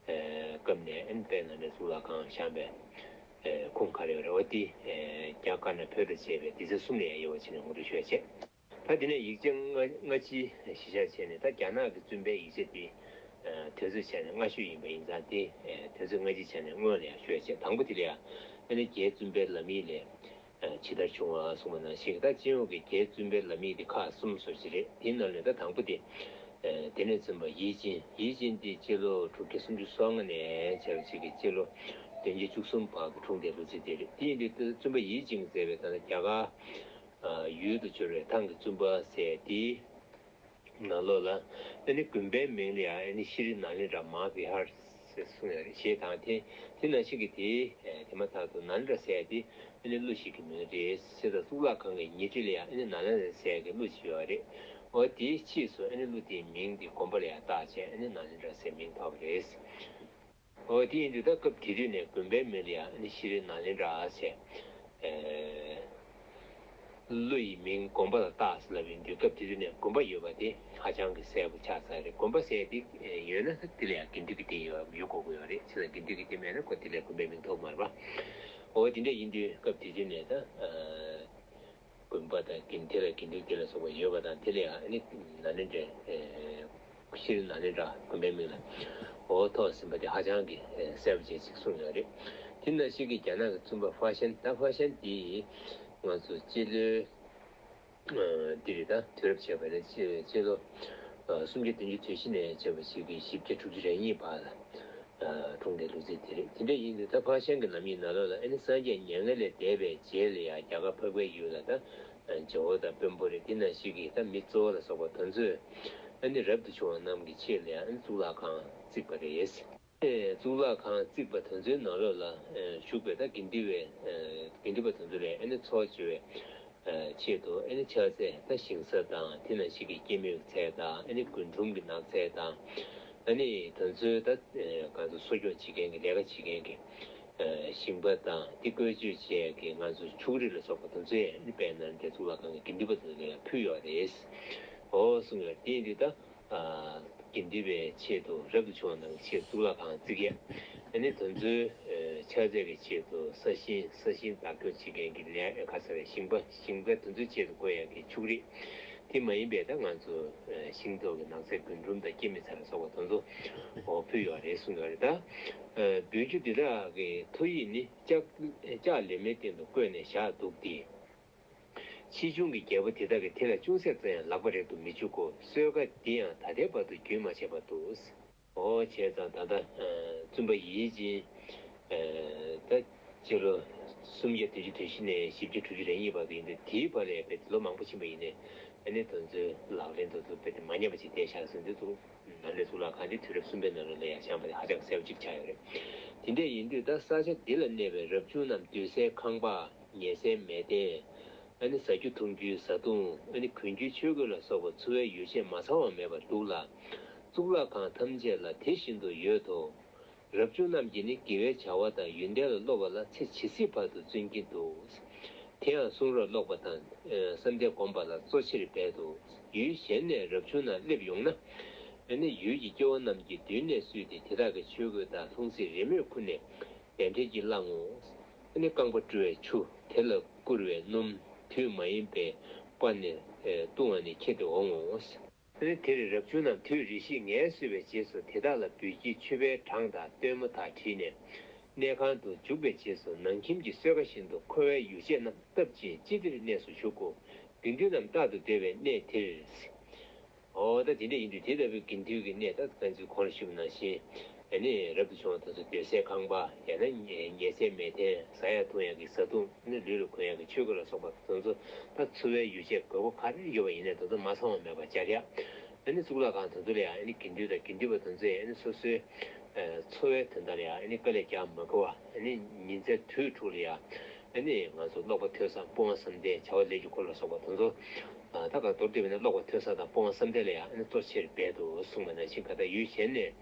སྐབས་ནས་ཨ་ནི་དཔལ་ནཱ་ལེནྡྲ་གཙུག་ལག་ཁང་བཞེངས་པའི་ཁུངས་ག་རེ་ཡོད་རེད། འོ་དེ་རྒྱ་དཀར་ནག་བོད་དང་བཅས་པའི་སྡེ་ཚན་གསུམ་ལ་ཡང་དབྱེ་བ་ཕྱེ་ནས་ངོ་སྤྲོད་ཞུ་ཡ་བྱས། ད་དེ་ནས་ཡིག་ཆ་སྔ་སྔ་ཕྱི་གཞི་བཞག་བྱས་ནས་ད་རྒྱ་ནག་གི་བཙུན་པའི་ཡིག་ཆ་དེ་དུས་ཚོད་བྱས་ནས་སྔ་ཤོས་ཡིན་པ་ཡིན་ཙང་དེ་དུས་ཚོད་སྔ་ཕྱི་བྱས་ནས་སྔོན་ལ་ཡང་ཞུ་ཡ་བྱས། དང་པོ་དེ་ལ་ཡང་ཨ་ནི་རྒྱའི་བཙུན་པའི་ལམ་ཡིག་ལས་ཇི་ལྟར་བྱུང་བ་གསུངས་པ་ནང་བཞིན་ད་སྤྱི་ཡོངས་ཀྱི་རྒྱའི་བཙུན་པའི་ལམ་ཡིག་དེ་ཁག་གསུམ་བཟོ་ཅིག་རེད། དེའི་ནང་ནས་ད་དང་པོ་དེ་དེ་ནས་བཙུན་པ་ཡིད་ཅན། ཡིད་ཅན་དེ་སྤྱི་ལོ་དྲུག་བརྒྱ་སུམ་ཅུ་སོ་ལྔ་ནས་བྱས་པ་ཅིག་གི་སྤྱི་ལོ་བདུན་བརྒྱ་བཅུ་གསུམ་བར་གྱི་འཁྲུངས་འདས་ལོ་ཚིགས་དེ་རེད། དེ་ཡིན་དུས་བཙུན་པ་ཡིད་ཅན་གྱིས་མཛད་པའི་ད་ལྟ་རྒྱ་གར་ཡུལ་དུ་གྱུར་བའི་ཐང་གི་བཙུན་པ་ཟེར་དེའི་ནང་ལོགས་ལ་ཨ་ནི་དགོན་པའི་མིང་ལ་ཡང་ཨ་ནི་ཤྲི་ནཱ་ལེནྡྲ་མ་ཧཱ་བི་ཧར་ཟེར་གསུངས་ཡོད་རེད། ཞེས་དང་དེ་དེ་ནང་བཞིན་གྱི་དེའི་དེ་མ་ཐག་ཏུ་ནཱ་ལེནྡྲ་ཟེར་དེ་ཨ་ནི་ཀླུ་ཞིག་གི་མིང་རེད་ཟེར་དང་གཙུག་ལག་ཁང་གི་ཉེ་འཁྲིས་ལ་ཡང་ཨ་ནི་ནཱ་ལེནྡྲ་ཟེར་གྱི་ཀླུ་ཞིག་ཡོད་རེད། འོ་དེའི་ཕྱིས་སུ་ཨ་ནི་ཀླུ་དེའི་མིང་དེ་དགོན་པ་ལ་ཡང་བཏགས་བྱས་ཨ་ནི་ནཱ་ལེནྡྲ་ཟེར་མིང་ཐོགས་པ་རེད། འོ་དེ་ཡིན་དུས་ད་སྐབས་དེ་དུས་ནས་དགོན་པའི་མིང་ལ་ཡང་ཨ་ནི་ཤྲི་ནཱ་ལེནྡྲ་ཟེར། ཨེ། ཀླུ་ཡི་མིང་དགོན་པ་ལ་བཏགས་ཟེར་ལབ་ཡོང་དུས་སྐབས་དེ་དུས་ནས་དགོན་པ་ཡོད་པ་དེ་ཧ་ཅང་གི་གསལ་པོ་ཆགས་ཚར་རེད། དགོན་པ་ཟེར་དེ་ཡོད་ན་དེ་ལ་ཡང་དགེ་འདུན་གྱི་སྡེ་ཡོད་ཡོད་དགོས་ཀྱི་ཡོད་རེད། བྱས་ཙང་དགེ་འདུན་གྱི་སྡེ་མེད་ན་ཁོ་དེ་ལ་དགོན་པའི་མིང་ཐོགས་མ་རེད་པ། འོ་དེ་འདྲ་ཡིན་དུས་སྐབས་དེ་དུས་ནས་ད། ཨེ། དགོན་པ་དང་དགེ་འདུན་ལ་དགེ་འདུན་སྡེ་ལ་སོགས་པ་ཡོད་པ་དང་དེ་ལ་ཡང་ཨ་ནི་ནཱ་ལེནྡྲའི་ཤྲཱི་ནཱ་ལེནྡྲ་དགོན་པའི་མིང་ལ་འོ་ཐོགས་ཟིན་པ་དེ་ཧ་ཅང་གི་གསལ་པོ་ཅིག་ཅིག་གསུངས་ཡོད་རེད། དེ་ནང་བཞིན་གྱི་རྒྱ་ནག་གི་བཙུན་པ་ཧྥ་ཤན། ད་ཧྥ་ཤན་དེ་ང་ཚོ་སྤྱི་ལོའི་འདི་རེད། ད་དུས་རབས་བྱས་པ་ནི་སྤྱི་ལོ་སུམ་བརྒྱ་བདུན་ཅུ་དོན་བཞི་ནས་བྱས་པ་ཞིག་གི་བཞི་བརྒྱ་དྲུག་ཅུ་རེ་གཉིས་བར་ལ་འཁྲུངས་པའི་ལོ་ཚིགས་དེ་རེད། དེ་འདྲ་ཡིན་དུས་ད་ཕར་ཤང་གི་ལམ་ཡིག་ནང་ལོགས་ལ་ཨ་ནི་སངས་རྒྱས་མྱ་ངན་ལས་འདས་པའི་རྗེས་ལ་ཡང་རྒྱ་གར་འཕགས་པའི་ཡུལ་ལ་ད་ཇོ་བོ་དང་དཔོན་པོ་རེད། དེ་ནང་བཞིན་གྱི་ད་མི་གཙོ་བོ་ལ་སོགས་པ་དེ་ཚོས་ཨ་ནི་རབ་ཏུ་བྱུང་བ་རྣམས་ཀྱི་ཆེད་ལ་ཡང་ཨ་ནི་གཙུག་ལག་ཁང་བརྩིགས་པ་རེད། གཙུག་ལག་ཁང་བརྩིགས་པ་དེ་ཚོའི་ནང་ལོགས་ལ་བཞུགས་པའི་ད་དགེ་འདུན་པའི་དགེ་འདུན་པ་དེ་ཚོ་ལ་ཨ་ནི་ཚོགས་བཅར་བའི་ཆེད་དུ་ཨ་ནི་ཕྱག་འཚལ་ད་ཞིང་ས་དང་དེ་ནང་བཞིན་གྱི་སྐྱེད་མོས་ཀྱི་ཚལ་དང་ཨ་ནི་རྒུན་འབྲུམ་གྱི་ནགས་ཚལ་དང་ཨ་ནི་དེ་ཚོའི་ད་ང་ཚོ་གསོ་སྐྱོང་བྱེད་མཁན་གྱི་ལས་ཀ་བྱེད་མཁན་གྱི་ཞིང་པ་དང་དེ་བཀོལ་སྤྱོད་བྱེད་ཡས་ཀྱི་ང་ཚོ་ཕྱུགས་རིགས་ལ་སོགས་པ་དེ་ཚོ་ཨ་ནི་དཔལ་ནཱ་ལེནྡྲའི་གཙུག་ལག་ཁང་གི་དགེ་འདུན་པ་དེ་ཚོ་ལ་ཕུལ་ཡོད་རེད། འོ་གསུངས་ཡོད་དེ་ཡིན་དུས་ད། དགེ་འདུན་པའི་ཆེད་དུ་རབ་ཏུ་བྱུང་བ་རྣམས་ཀྱི་ཆེད་གཙུག་ལག་ཁང་བརྩིགས་ཡས། ཨ་ནི་དེ་ཚོའི་ཕྱག་རྫས་ཀྱི་ཆེད་དུ་ས་ཞིང་ས་ཞིང་བདག་སྐྱོང་བྱེད་མཁན་གྱི་ལས་ཁ་ཚ་བའི་ཞིང་པ་ཞིང་པ་དེ་ཚོའི་ཆེད་དུ་དགོས་ཡས་ཀྱི་ཕྱུགས་རིགས། དེ་མ་ཡིན་པའི་ད་ང་ཚོ་ཤིང་ཏོག་གི་ནགས་ཚལ་རྒུན་འབྲུམ་དང་སྐྱེད་མོས་ཚལ་ལ་སོགས་པ་དེ་ཚོ་འོ་ཕུལ་ཡོད་རེད་གསུངས་ཡོད་རེད། ད་འབུལ་རྒྱུ་འདི་དག་གི་ཐོ་ཡིག་ནི་ལྕགས་ལྕགས་ལི་མའི་སྟེང་དུ་བརྐོས་ནས་བཞག་འདུག་སྟེ། ཕྱིས་བྱུང་གི་རྒྱལ་པོ་དེ་དག་གིས་དེ་ལ་ཅུང་ཟད་ཙམ་ཡང་ལག་པ་རེག་ཏུ་མི་འཇུག་གོ། གསོལ་ཁ་འདི་ཡང་ད་ལྟའི་བར་དུ་རྒྱུན་མ་ཆད་པར་འདུག། འོ་བྱས་ཙང་ད་ལྟ་བཙུན་པ་ཡིད་བཞིན་ད་སྤྱི་ལོ་སུམ་བརྒྱ་བདུན་ཅུ་དོན་བཞི་ནས་བཞི་བརྒྱ་དྲུག་ཅུ་རེ་གཉིས་བར་དུ་ཡིན་དུས་དེའི་བར་ལ་ཡང་ལོ་མང་པོ་ཕྱིན་པ་ཡིན་ནའི་ཨ་ནི་དེ་ཚོའི་ལག་ལེན་དུ་དུ་དཔེ་དེ་མ་ཉམས་པ་ཅིག་བསྡད་བཞག་ཟིན་དུས་ཚོ། ནཱ་ལེནྡྲའི་གཙུག་ལག་ཁང་དེ་དུས་རབས་གསུམ་པའི་ནང་ལོགས་ལ་ཡང་བཞེངས་པ་དེ་ཧ་ཅང་གསལ་པོ་གཅིག་ཆགས་ཡོད་རེད། དེ་འདྲ་ཡིན་དུས་ད་ས་ཆ་འདི་ལ་གནས་པའི་རབ་བྱུང་རྣམས་སྡོད་སའི་ཁང་པ། ཉལ་སའི་མལ་སྟན། ཨ་ནི་ཟ་རྒྱུ་འཐུང་རྒྱུའི་བཟའ་བཏུང་། ཨ་ནི་གོན་རྒྱུའི་ཆོས་གོས་ལ་སོགས་པ་འཚོ་བའི་ཡོ་བྱད་མ་ཚང་བ་མེད་པར་འདུག་ལ། གཙུག་ལག་ཁང་ཐམས་ཅད་ལ་དེ་བཞིན་དུ་ཡོད་དོ། རབ་བྱུང་རྣམས་ཀྱིས་ནི་དགེ་བའི་བྱ་བ་དང་ཡོན་ཏན་ལ་སློབ་པ་ལ་ཚེ་ཇི་སྲིད་བར་དུ་བརྩོན་གྱིན་འདུག། དེ་ཡང་གསུང་རབ་ཀློག་པ་དང་། བསམ་གཏན་བསྒོམ་པ་ལ་གཙོ་ཆེར་འབད་དོ། ཡུལ་གཞན་ནས་རབ་བྱུང་རྣམས་སླེབས་ཡོང་ན། ཨ་ནི་ཡུལ་གྱི་སྐྱེ་བོ་རྣམས་ཀྱིས་མདུན་ནས་བསུས་ཏེ་དེ་དག་གི་ཆོས་གོས་དང་ལྷུང་བཟེད་རེས་མོས་ཁུར་ནས་གདན་འདྲེན་གྱིས་བླང་ངོ་། ཨ་ནི་རྐང་པ་བཀྲུ་བའི་ཆུ། དེ་ལ་བསྐུར་བའི་སྣུམ། དུས་མ་ཡིན་པའི་པ་ནས་བཏུང་བ་ནི་ཁྱེར་ཏེ་འོང་ངོ་། ཨ་ནི་དེར་རབ་བྱུང་རྣམས་དུས་རེ་ཞིག་ངལ་གསོ་བའི་རྗེས་སུ་དེ་དག་ལ་འབུལ་གྱི་མཆོད་པའི་གྲངས་དང་སྟོན་མོ་དག་བྲིས་ནས་གནས་ཁང་དུ་འཇུག་པའི་རྗེས་སུ་ནང་ཁྱིམ་གྱི་གསོལ་ཁ་བཞིན་དུ་མཁོ་བའི་ཡོ་བྱད་རྣམས་བཏབ་ཅིང་ཅི་བདེར་གནས་སུ་གཞུག་གོ། དགེ་འདུན་རྣམས་རྟག་ཏུ་སྡོད་པའི་གནས་དེར། འོ་ད་དེ་འདྲ་ཡིན་དུས་དེ་ལྟ་བུའི་དགེ་འདུན་གྱི་གནས་ད་ཕན་ཚུན་གོང་ལ་ཞུས་པ་ནང་བཞིན། ཨ་ནི་རབ་ཏུ་བྱུང་བ་དེ་ཚོ་སྡོད་སའི་ཁང་པ་ཡང་ན་ཉལ་སའི་མལ་སྟན་ཟ་ཡག་འཐུང་ཡག་གི་བཟའ་བཏུང་ཨ་ནི་ལུས་ལ་གོན་ཡག་གི་ཆོས་གོས་ལ་སོགས་པ་དེ་ཚོ་ད་འཚོ་བའི་ཡོ་བྱད་དགོས་མཁོ་ག་རེ་ཡོད་པ་ཡིན་ནའི་དེ་ཚོ་མ་ཚང་བ་མེད་པར་སྦྱར་ཡག་ཨ་ནི་གཙུག་ལག་ཁང་དེ་ཚོ་ལ་ཡང་ཨ་ནི་དགེ་འདུན་དང་དགེ་འདུན་པ་དེ་ཚོས་ཨ་ནི་སོ་སོའི་འཚོ་བའི་དོན་དག་ལ་ཡང་ཨ་ནི་དཀའ་ལས་རྒྱག་མ་དགོས་པ་ཨ་ནི་ཉིན་མཚན་དུས་དྲུག་ལ་ཡང་། ཨ་ནི་ང་ཚོ་ཀློག་པ་ཐོས་བསམ་སྤོང་བ་བསམ་གཏན་བྱ་བ་ལས་ཀྱི་འཁོར་ལ་སོགས་པ་དེ་ཚོ། ད་གང་མདོར་བསྡུས་པ་ན་ཀློག་པ་ཐོས་བསམ་དང་སྤོང་བ་བསམ་གཏན་ལ་ཡང་ཨ་ནི་གཙོ་ཆེར་འབད་དོ་གསུངས་པ་ནང་བཞིན་ག་ད་ཡུལ་གཞན་ནས་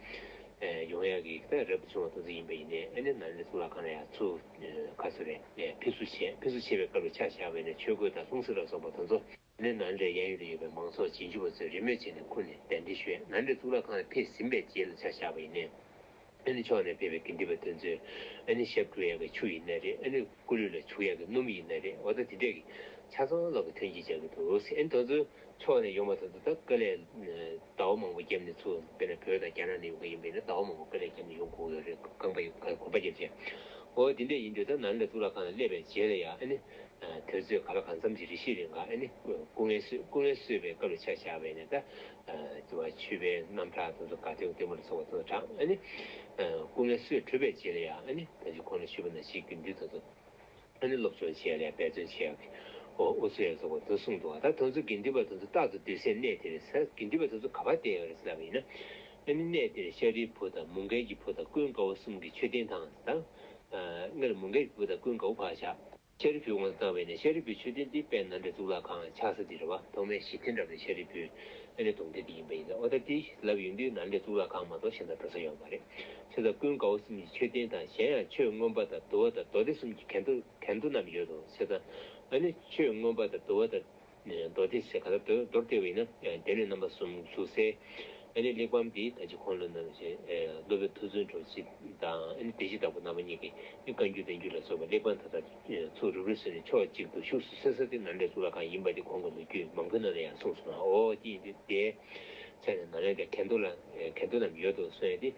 ཡོང་ཡག་གི་ད་རབ་ཏུ་བྱུང་བ་དེ་ཚོ་ཡིན་པ་ཡིན་ནའི་ཨ་ནི་ནཱ་ལེནྡྲ་གཙུག་ལག་ཁང་ལ་ཡང་ཚུར་ཁ་སོ་རེ་ཕེབས་བསུ་བྱས་ཕེབས་བསུ་བྱེད་པའི་སྐབས་ལ་ཆ་བཞག་པ་ཡིན་ན་ཆོས་གོས་དང་ལྷུང་བཟེད་ལ་སོགས་པ་དེ་ཚོ། ནི་ནཱ་ལེནྡྲའི་གཡས་གཡོན་དུ་ཡོད་པའི་མང་ཚོགས་རྗེས་འཇུག་པ་ཚོས་རེས་མོས་བྱས་ནས་ཁུར་ནས་གདན་འདྲེན་ཞུས། ནཱ་ལེནྡྲའི་གཙུག་ལག་ཁང་ལ་ཕེབས་ཟིན་པའི་རྗེས་ལ་ཆ་བཞག་པ་ཡིན་ནའི། ཨ་ནི་ཕྱོགས་ནས་ཕེབས་པའི་དགེ་འདུན་པ་དེ་ཚོས་ཨ་ནི་ཞབས་བཀྲུ་ཡག་གི་ཆུ་ཡིན་ན་རེད། ཨ་ནི་སྐུ་ལུས་ལ་བྱུག་ཡག་གི་སྣུམ་ཡིན་ན་རེད། འོ་ད་དེ་འདྲས་ཀྱི་ཆ་ཚང་ལོག་གི་ཐོན་སྐྱེད་བྱ་གི་འདུག། ཨ་ནི་དེ་ཚོའི་ཕྱོགས་ནས་ཡོང་བ་དེ་ཚོ་ད་དཀའ་ལས་ཟླ་བ་མང་པོ་བརྒྱབ་ནས་ཚུར་དཔེར་ན་བོད་དང་རྒྱ་ནག་ནས་ཡོང་གི་ཡིན་པས་ན་ཟླ་བ་མང་པོ་དཀའ་ལས་བརྒྱབ་ནས་ཡོང་དགོས་ཡོད་རེད། རྐང་པ་ཡོད་གོམ་པ་རྒྱབ་བྱས། འོ་དེ་འདྲས་ཡིན་དུས་ད་ནཱ་ལེནྡྲ་གཙུག་ལག་ཁང་ལ་སླེབས་པའི་རྗེས་ལ་ཡང་ཨ་ནི། དུས་ཚོད་ག་ལ་གང་འཚམ་གྱི་རེ་ཞིག་རིང་ག་ཨ་ནི་སྐུ་ངལ་གསོས་སྐུ་ངལ་གསོས་པའི་སྐབས་ལ་ཆ་བཞག་པ་ཡིན་ན་ད་དུ་བ་མཆོད་པའི་རྣམ་གྲངས་དེ་ཚོ་ག་དེ་ལྟད་མོ་ལ་སོགས་པ་དེ་ཚོ་དྲངས་ཨ་ནི་སྐུ་ངལ་གསོས་གྲུབ་པའི་རྗེས་ལ་ཡང་ཨ་ནི་ད་ཅི་གོང་ལ་ཞུས་པ་ནང་བཞིན་དགེ་འདུན་དེ་ཚོ་ཨ་ནི་སློབ་སྦྱོང་བྱེད་ཡ་ལ་ཡང་འབད་བརྩོན་བྱེད་ཡ་གི་ཨོ་ཨུ་ཚུགས་ཡ་སོགས་པ་དེ་གསུངས་འདུག། ད་དེ་ཚོ་དགེ་འདུན་པ་དེ་ཚོ་རྟག་ཏུ་སྡོད་སའི་གནས་དེ་རེད་ཟེར། དགེ་འདུན་པ་དེ་ཚོ་ག་པར་བསྡད་ཡོད་རེད་ཟེར་ལབ་པ་ཡིན་ན་ཨ་ནི་གནས་དེར་ཤཱ་རིའི་བུ་དང་མུ་གེ་གི་བུ་དང་ཀུན་དགའ་བོ་གསུམ་གྱི་མཆོད་རྟེན་དང་དང་། སྔར་མུ་གེ་གི་བུ་དང་ཀུན་དགའ་བོ་ཕར་བཞག། ཤཱ་རིའི་བུའི་ངོས་ལ་བལྟས་པ་ཡིན་ན་ཤཱ་རིའི་བུའི་མཆོད་རྟེན་འདི་དཔལ་ནཱ་ལེནྡྲའི་གཙུག་ལག་ཁང་ཆགས་ས་འདི་རེད་བ། ཐོག་མའི་གཞི་རྟེན་འདྲ་བའི་ཤཱ་རིའི་བུའི་ཨ་ནི་གདུང་སྡེ་འདི་ཡིན་པ་ཡིན་ད། འོ་ད་འདི་ལབ་ཡོང་དུས་ནཱ་ལེནྡྲའི་གཙུག་ལག་ཁང་མ་གཏོགས་གཞན་དང་འགྲོ་ས་ཡོད་མ་རེད། བྱས་ཙང་ཀུན་དགའ་བོ་གསུམ་གྱི་མཆོད་རྟེན་དང་གཞན་ཡང་ཆོས་མངོན་པ་དང་དུ་བ་དང་མདོ་སྡེ་གསུམ་གྱི་གན་དུ་གན་དུ་རྣམས་ཡོད་དོ། བྱས་ཙང་ཨ་ནི་ཆོས་མངོན་པ་དང་དུ་བ་དང་མདོ་སྡེ་ཟེར་ག་ལ་མདོར་བསྡུས་པ་ཡིན་ན་སྡེ་སྣོད་རྣམ་པ་གསུམ་གཟུགས་གསལ། ཨ་ནི་གླེགས་བམ་འདི་ད་ཅི་གོང་ལ་ནང་བཞིན་ཨེ་སློབ་དཔོན་མཐོ་བཙུན་གྲོགས་བྱེད་དང་ཨ་ནི་བདེ་བྱེད་བདག་པོ་རྣམ་པ་གཉིས་ཀྱིས་ཨ་ནི་བཀའ་འགྱུར་བསྟན་འགྱུར་ལ་སོགས་པ་གླེགས་བམ་མཐའ་དག་ཚུར་རུབ་རུབ་བཟོས་ནས་ཕྱོགས་གཅིག་ཏུ་བཞུགས་སུ་གསོལ་ས་དེ་ནཱ་ལེནྡྲའི་གཙུག་ལག་ཁང་ཡིན་པ་དེ་གོང་གི་ལོ་རྒྱུས་མང་པོའི་ནང་ལ་ཡང་གསུངས་སོང་ང་། འོ་དེ་ཡིན་དུས་དེ་ཚེ་ནས་ནཱ་ལེནྡྲའི་གན་དྷོ་ལ་གན་དྷོ་ལ་ཡོད་དོ་གསུངས་ཡ་དེ་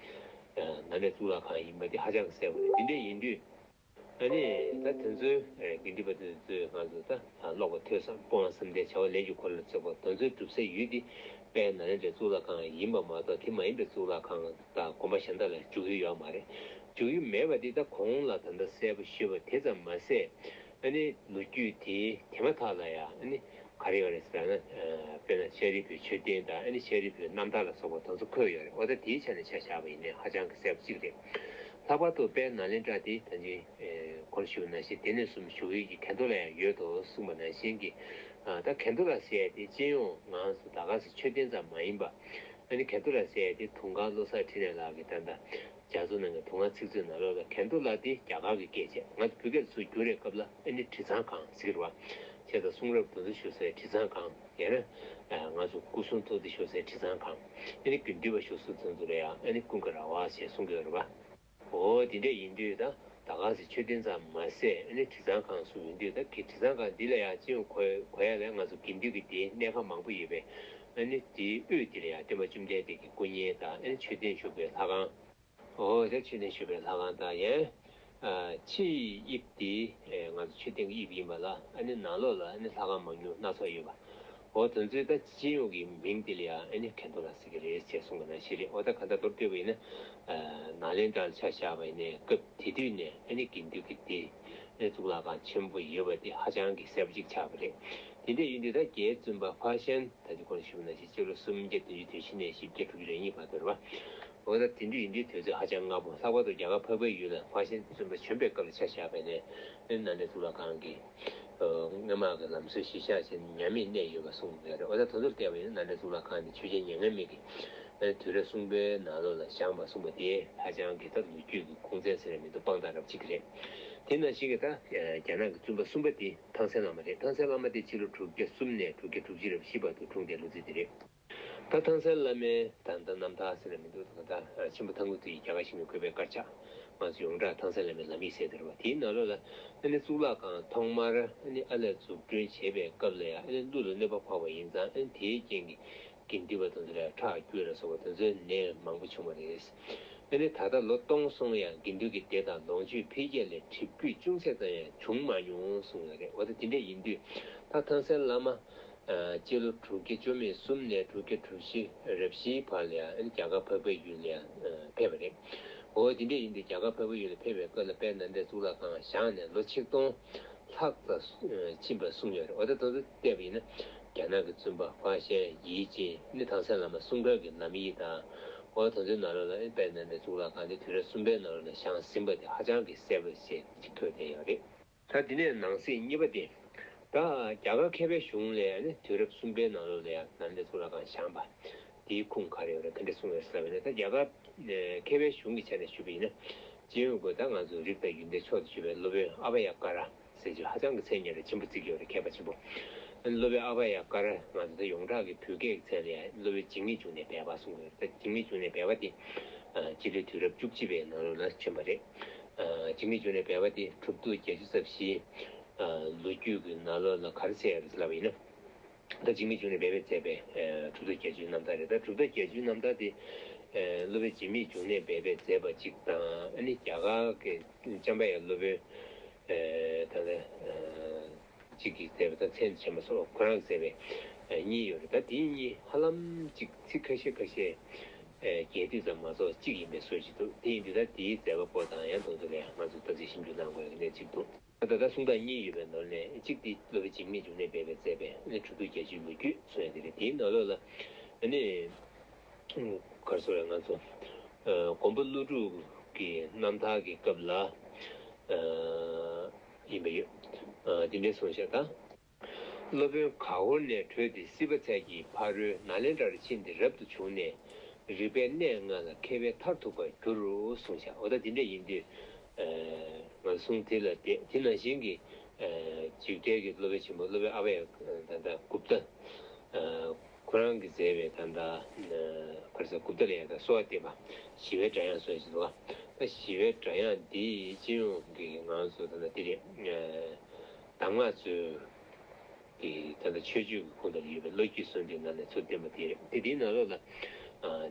ནཱ་ལེནྡྲའི་གཙུག་ལག་ཁང་ཡིན་པ་དེ་ཧ་ཅང་གི་གསལ་པོ་རེད། དེ་འདྲ་ཡིན་དུས། ཨ་ནི་ད་དེ་ཚོའི་ཨེ་དགེ་འདུན་པ་དེ་ཚོས་ང་ཚོ་ད་ཀློག་པ་ཐོས་བསམ་སྤོང་བ་བསམ་གཏན་བྱ་བ་ལས་ཀྱི་འཁོར་ལོ་བརྩེགས་པ་དེ་ཚོའི་སྒྲུབ་སའི་ཡུལ་འདི་དཔལ་ནཱ་ལེནྡྲའི་གཙུག་ལག་ཁང་ཡིན་པ་མ་གཏོགས་དེ་མ་ཡིན་པའི་གཙུག་ལག་ཁང་དང་དགོན་པ་གཞན་དག་ལ་འཇུག་ཡུལ་ཡོད་མ་རེད། འཇུག་ཡུལ་མེད་པ་འདི་ད་གོང་ལ་ད་ལྟ་གསལ་པོ་ཞུས་པ་དེ་ཙམ་མ་ཟད། ཨ་ནི་ལོ་རྒྱུས་དེའི་དེ་མ་ཐག་ལ་ཡང་ཨ་ནི་ག་རེ་ཡོད་རེད་ཟེར་ན། ཨ་དཔེར་ན་ཤཱ་རིའི་བུའི་མཆོད་རྟེན་དང་ཨ་ནི་ཤཱ་རིའི་བུའི་རྣམ་ཐར་ལ་སོགས་པ་དེ་ཚོ་འཁོད་ཡོད་རེད། འོ་ད་དེའི་ཆ་ནས་ཆ་བཞག་པ་ཡིན་ན་ཧ་ཅང་གི་གསལ་པོ་གཅིག་རེད། ལྷག་པར་དུ་དཔལ་ནཱ་ལེནྡྲ་དེ་ད་ཅི་ཨེ་གོང་ཞུས་པ་ནང་བཞིན་སྡེ་སྣོད་གསུམ་བཞུགས་ཡུལ་གྱི་གན་དྷོ་ལ་ཡང་ཡོད་དོ་གསུངས་པ་ནང་བཞིན་གྱི། ཨ་ད་གན་དྷོ་ལ་ཟེར་ཡ་དེ་སྤྱི་ཡོངས་ང་ཚོ་ད་ག་སེ་མཆོད་རྟེན་ཙམ་མ་ཡིན་པ། ཨ་ནི་གན་དྷོ་ལ་ཟེར་ཡ་དེ་དུང་དཀར་བློ་བཟང་འཕྲིན་ལས་ལགས་ཀྱིས་ད་ལྟ་རྒྱ་མཚོ་ནང་གི་དུང་དཀར་ཚིག་མཛོད་ནང་ལོགས་ལ་གན་དྷོ་ལ་དེ་རྒྱ་གར་གྱི་སྐད་བྱས། ང་ཚོ་བོད་སྐད་ལ་ཚུར་བསྒྱུར་བའི་སྐབས་ལ་ཨ་ནི་དྲི་གཙང་ཁང་ཟེར་གྱི་རེད་བ། བྱས་ཙང་གསུང་རབ་དེ་ཚོ་ཞུ་སའི་དྲི་གཙང་ཁང་། ཡང་ན་ང་ཚོ་སྐུ་གསུང་ཐུགས་དེ་ཞུ་སའི་དྲི་གཙང་ཁང་། ཨ་ནི་དགེ་འདུན་པ་བཞུགས་ས་དེ་ཚོ་ལ་ཡང་ཨ་ནི་ཀུན་དགའ་ར་བ་ཞེས་གསུང་གི་ཡོད་རེད་བ། འོ་དེ་འདྲ་ཡིན་དུས་ད་ད་ག་སེ་མཆོད་རྟེན་ཙམ་མ་ཟད་ཨ་ནི་དྲི་གཙང་ཁང་སུ་ཡིན་དུས། ད་གི་དྲི་གཙང་ཁང་འདི་ལ་ཡང་སྤྱི་ཡོངས་གོ་གོ་ཡ་ལ་ང་ཚོ་དགེ་འདུན་གྱི་སྡེའི་གནས་ཁང་མང་པོ་ཡོད་པས། ཨ་ནི་དེའི་དབུས་དེ་ལ་ཡང་སྟོན་པ་བཅོམ་ལྡན་འདས་ཀྱི་སྐུ་བརྙན་དང་ཨ་ནི་མཆོད་རྟེན་བཞུགས་པའི་ལྷ་ཁང་། འོ་དེ་མཆོད་རྟེན་བཞུགས་པའི་ལྷ་ཁང་དང་། ཡང་ཨ་ཕྱིའི་དབྱིབས་དེ་ཨེ་ང་ཚོ་མཆོད་རྟེན་གྱི་དབྱིབས་ཡིན་པ་ལ་ཨ་ནི་ནང་ལོགས་ལ་ཨ་ནི་ལྷ་ཁང་མང་ཉུང་སྣ་ཚོགས་ཡོད་པ། འོ་དེ་ཚོའི་ད་སྤྱི་ཡོངས་ཀྱི་མིང་དེ་ལ་ཡང་ཨ་ནི་གན་དྷོ་ལ་ཟེར་གྱི་རེད་ཅེས་གསུངས་པ་ནང་བཞིན་རེད། འོ་ད་གང་ལྟར་མདོར་བསྡུས་པ་ཡིན་ན། ཨ་ནཱ་ལེནྡྲ་ལ་ཆ་བཞག་པ་ཡིན་ནའི་སྐབས་དེ་དུས་ནས་ཨ་ནི་དགེ་འདུན་གྱི་སྡེ་ཨ་ནི་གཙུག་ལག་ཁང་ཆེན་པོ་ཡོད་པ་དེ་ཧ་ཅང་གི་གསལ་པོ་ཅིག་ཆགས་པ་རེད། དེ་འདྲ་ཡིན་དུས་ད་རྒྱའི་བཙུན་པ་ཕག་ཤན་ད་ཅི་གོང་ཞུས་པ་ནང་བཞིན་སྤྱི་ལོ་སུམ་བརྒྱ་བདུན་ཅུ་དོན་བཞི་ནས་བཞི་བརྒྱ་དྲུག་ཅུ་རེ་གཉིས་བར་དུ་རེད་བ། འོ་ད་དེ་འདྲ་ཡིན་དུས་དུས་ཚོད་ཧ་ཅང་སྔ་པོ། ལྷག་པར་དུ་རྒྱ་གར་འཕགས་པའི་ཡུལ་ལ་ཕག་ཤན་བཙུན་པ་བྱོན་པའི་སྐབས་ལ་ཆ་བཞག་པ་ཡིན་ནའི་ཨ་ནི་ནཱ་ལེནྡྲ་གཙུག་ལག་ཁང་གི་ཨ་སྔ་མ་གི་ལམ་སྲོལ་གཞིར་བཞག་བྱས་ནས་ཉམས་མེད་གནས་ཡོད་པ་གསུངས་ཡོད་རེད། འོ་ད་དེ་ཚོར་བལྟས་པ་ཡིན་ན་ནཱ་ལེནྡྲ་གཙུག་ལག་ཁང་དེ་ཆོས་རྒྱལ་མྱ་ངན་མེད་ཀྱིས་ཨ་ནི་དུས་རབས་གསུམ་པའི་ནང་ལོགས་ལ་བཞེངས་པ་གསུངས་པ་དེ་ཧ་ཅང་གི་ད་ལོ་རྒྱུས་ཀྱི་ཁུངས་བཙན་ཟེར་ཡ་མི་འདུག་དཔང་རྟགས་རབ་ཅིག་རེད། དེ་ནང་བཞིན་གྱི་ད་རྒྱ་ནག་གི་བཙུན་པ་གསུམ་པ་དེ་ཐང་སན་བླ་མ་རེད། ཐང་སན་བླ་མ་དེ་ཕྱི་ལོ་དྲུག་བརྒྱ་གསུམ་ནས་དྲུག་བརྒྱ་དྲུག་ཅུ་རེ་བཞི་བར་དུ་འཁྲུངས་པའི་ལོ་ཚིགས་དེ་རེད། ད་ཐང་སན་བླ་མའི་ད་ལྟ་རྣམ་ཐར་ཟེར་ན་མི་འདུག་ད་ལྟ་ཆེན་པོ་ཐང་ཀུན་ཐུ་ཡིས་རྒྱ་གར་ཞིག་ནས་བཀོད་པའི་དཀར་ཆག་ང་ཚོ་ཡོངས་གྲགས་ཐང་སན་བླ་མའི་ལམ་ཡིག་ཟེར་དེ་རེད་བ། དེའི་ནང་ལོགས་ལ་ཨ་ནི་གཙུག་ལག་ཁང་ཐོག་མར་ཨ་ནི་ཨ་ལས་འཛུགས་སྐྲུན་བྱེད་པའི་སྐབས་ལ་ཡང་ཨ་ནི་ཀླུ་ལ་གནོད་པ་ཕོག་པ་ཡིན་ཙང་། ཨ་ནི་དེའི་རྐྱེན་གྱིས་དགེ་འདུན་པ་དེ་ཚོ་ལ་ཁྲག་སྐྱུག་ལ་སོགས་པ་དེ་ཚོའི་ནད་མང་པོ་བྱུང་བ་རེད། ཨ་ནི་ད་ལྟ་ལོ་སྟོང་སོང་ཡང་དགེ་འདུན་གྱི་སྡེ་དང་ལོངས་སྤྱོད་འཕེལ་རྒྱས་ལས་གྲིབ་སྐྱུག་ཅུང་ཟད་ཙམ་ཡང་བྱུང་མ་མྱོང་གསུངས་ཡོད་རེད། འོ་ད་དེ་འདྲ་ཡིན་དུས་ད་ཐང་སན་བླ་མ་ཨ་སྤྱི་ལོ་དྲུག་བརྒྱ་བཅུ་མེད་གསུམ་ནས་དྲུག་བརྒྱ་དྲུག་ཅུ་རེ་བཞིའི་བར་ལ་ཡང་ཨ་ནི་རྒྱ་གར་འཕགས་པའི་ཡུལ་ལ་ཡང་ཨ་ཕེབས་པ་རེད། འོ་དེ་འདྲ་ཡིན་དུས་རྒྱ་གར་འཕགས་པའི་ཡུལ་ལ་ཕེབས་པའི་སྐབས་ལ་དཔལ་ནཱ་ལེནྡྲའི་གཙུག་ལག་ཁང་བཞེངས་ནས་ལོ་ཆིག་སྟོང་ལྷག་ཙམ་ཕྱིན་པ་གསུངས་ཡོད་རེད། འོ་ད་དེ་ཚོ་བལྟས་པ་ཡིན་ན་རྒྱ་ནག་གི་བཙུན་པ་ཕག་ཤན་ཡིད་ཅན་ནི་ཐང་སན་བླ་མ་གསུང་མཁན་གྱི་ལམ་ཡིག་དང་། འོ་དེ་ཚོའི་ནང་ལོགས་ལ་ཨེ་དཔལ་ནཱ་ལེནྡྲའི་གཙུག་ལག་ཁང་དེ་དུས་རབས་གསུམ་པའི་ནང་ལོགས་ལ་བཞེངས་ཟིན་པ་དེ་ཧ་ཅང་གི་གསལ་པོ་ཞིག་ཐོན་བསྡད་ཡོད་རེད། ད་དེ་ནས་ནང་གསེས་གཉིས་པ་དེ། ད་རྒྱ་གར་མཁས་པའི་གཞུང་ལས་ནི་དུས་རབས་གསུམ་པའི་ནང་ལོགས་ལ་ཡང་ནཱ་ལེནྡྲའི་གཙུག་ལག་ཁང་བཞེངས་པ། དེའི་ཁུངས་ག་རེ་ཡོད་རེད་ག་འདྲ་གསུངས་ཡོད་ཟེར་བ་ཡིན་ན། ད་རྒྱ་གར་མཁས་པའི་གཞུང་གི་ཆ་ནས་ཞུས་པ་ཡིན་ན། སྤྱི་ཡོངས་ཀྱི་ད་ང་ཚོ་རིགས་དང་ཡོན་ཏན་མཆོག་ཏུ་གྱུར་པའི་སློབ་དཔོན་ཨ་བྷ་ཡ་ཀ་ར་ཟེར་རྒྱུ་ཧ་ཅང་གི་མཚན་སྙན་གྲགས་ཆེན་པོ་བརྩི་གི་ཡོད་རེད། མཁས་པ་ཆེན་པོ། སློབ་དཔོན་ཨ་བྷ་ཡ་ཀ་ར་ང་ཚོ་ད་ཡོངས་གྲགས་ཀྱི་བོད་སྐད་ཀྱི་མཚན་ལ་ཡང་སློབ་དཔོན་འཇིགས་མེད་འབྱུང་གནས་སྦས་པ་གསུངས་ཡོད་རེད། ད་འཇིགས་མེད་འབྱུང་གནས་སྦས་པ་དེ་སྤྱི་ལོའི་དུས་རབས་བཅུ་གཅིག་པའི་ནང་ལོགས་ལ་བྱོན་པ་རེད། འཇིགས་མེད་འབྱུང་གནས་སྦས་པ་དེ་གྲུབ་ཐོབ་བརྒྱད་ཅུ་རྩ་བཞིའི་ལོ་རྒྱུས་ཀྱི་ནང་ལོགས་ལ་ག་རེ་གསལ་ཡོད་རེད་ལབ་པ་ཡིན་ན། ད་འཇིགས་མེད་འབྱུང་གནས་སྦས་པས་མཛད་པའི་གྲུབ་ཐོབ་བརྒྱད་ཅུའི་རྣམ་ཐར་རེད། ད་གྲུབ་ཐོབ་བརྒྱད་ཅུའི་རྣམ་ཐར་དེ་སློབ་དཔོན་འཇིགས་མེད་འབྱུང་གནས་སྦས་པས་མཛད་པ་གཅིག་དང་། ཨ་ནི་རྒྱ་གར་གྱི་འཇམ་དཔལ་དབྱངས་སློབ་དཔོན་ད་ལྟ་གཅིག་གིས་མཛད་པ་དང་མཚན་དུ་བྱས་པ་སོགས་ཁོ་རང་གིས་མཛད་པའི་གཉིས་ཡོད་རེད། ད་དེ་གཉིས་ཧ་ལམ་གཅིག་ཚིག་ཁ་ཤས་ཁ་ཤས་རྒྱས་བསྡུས་ཙམ་མ་གཏོགས་གཅིག་ཡིན་པའི་བཟོ་ཞིག་འདུག་དེ་ཡིན་དུས་ད་དེའི་མཛད་པ་པོ་དང་ཡང་དོན་དུ་ལ་ཡང་ང་ཚོས་ལྟ་ཚུལ་ཞིབ་འཇུག་གནང་དགོས་ཡ་གནད་གཅིག་འདུག་ད་ལྟ་གསུང་སྟངས་གཉིས་ཡོད་པའི་ནང་ནས་གཅིག་དེ་སློབ་དཔོན་འཇིགས་མེད་འབྱུང་གནས་སྦས་པས་མཛད་པའི་ཨ་ནི་གྲུབ་ཐོབ་བརྒྱད་ཅུའི་ལོ་རྒྱུས་གསུང་ཡ་དེ་རེད། དེའི་ནང་ལོགས་ལ་ཨ་ནི་ག་རེ་ཟེར་དགོས་རེད། ང་ཚོ་མགོན་པོ་ཀླུ་སྒྲུབ་ཀྱི་རྣམ་ཐར་གྱི་སྐབས་ལ་ཡིན་པ་ཡོད། དེ་འདྲའི་གསུང་བཤད་དང་། སློབ་དཔོན་ག་ཧོར་ནས་བྲོས་ཏེ་སྲིད་པ་ཚལ་གྱི་ཕ་རོལ་ནཱ་ལེནྡྲར་ཕྱིན་ཏེ་རབ་ཏུ་བྱུང་ནས། རིག་པའི་གནས་ལྔ་ལ་མཁས་པའི་མཐར་ཐུག་པར་གྱུར། གསུངས་བཞག་འོ་ད་དེ་འདྲ་ཡིན་དུས། ང་གསུང་དེ་ལ་བལྟས། དེ་ནང་བཞིན་གྱི་འཇིགས་བྲལ་གྱི་སློབ་དཔོན་ཆེན་པོ་སློབ་དཔོན་ཨ་བྷ་ཡ་ད་ལྟ་གུཔྟ། ཁོ་རང་གིས་མཛད་པའི་ད་ལྟ་ ག་རེ་ཟེར། གུཔྟ་ལ་ཡ་དང་གསོལ་བ་འདེབས་པ། ཞི་བའི་སྒྲ་དབྱངས་སོགས་ཞིག་འདུག་བ། ད་ཞི་བའི་སྒྲ་དབྱངས་འདི་སྤྱི་ཡོངས་ཀྱི་ང་ཚོ་ད་ལྟ་འདི་རེད། གདམས་ངག་ཚོའི་གི་ད་ལྟ་ཆོས་སྤྱོད་ཀྱི་ཁུངས་དང་ཡོད་པའི་བློ་རྒྱུད་གསུམ་གྱི་ནང་ནས་ཚུར་བསྟན་པ་དེ་རེད། དེ་དེའི་ནང་ལོགས་ལ་